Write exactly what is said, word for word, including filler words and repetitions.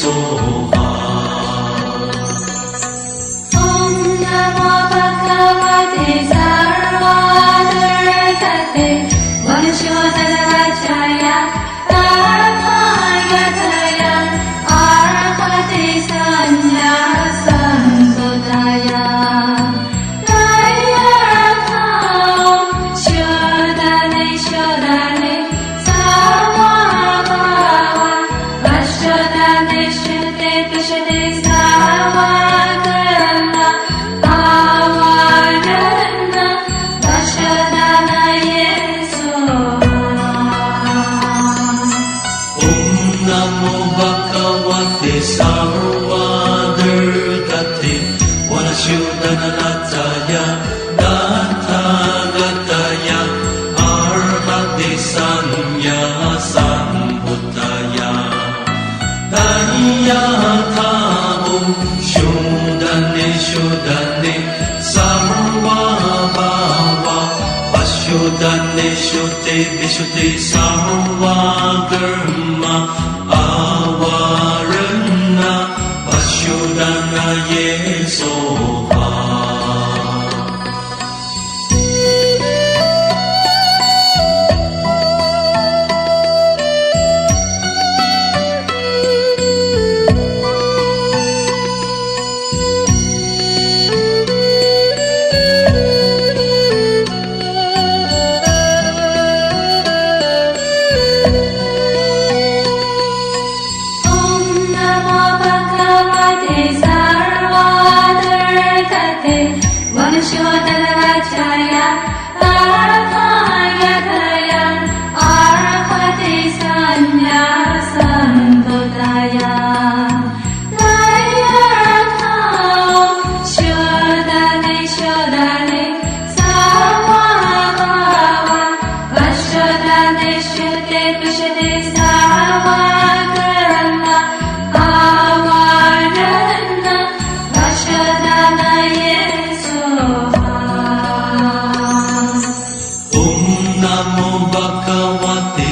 Soha. Om namo bhagavate sarvaduggate vanashuddhanarajaya tathagataye arhate sammaya sambuddhaya. Tayartha om shuddhane shuddhane sarvabhava pashuddhane shuddhe pashuddhe sarvakarma avarana pashuddhanaye soha. Om namo bhagavate sarvaduggate vanashuddhanarajaya tathagataye arhate sammaya sambuddhaya. Tayartha om shuddhane shuddhane sarvabhava pashuddhane shuddhe pashuddhe sarvakarma avarana pashuddhanaye soha. Om namo bhagavate sarvaduggate vanashuddhanarajaya tathagataye arhate sammaya sambuddhaya. Tayartha om shuddhane shuddhane sarvabhava pashuddhane shuddhe pashuddhe sarvakarma avarana pashuddhanaye soha. Om namo bhagavate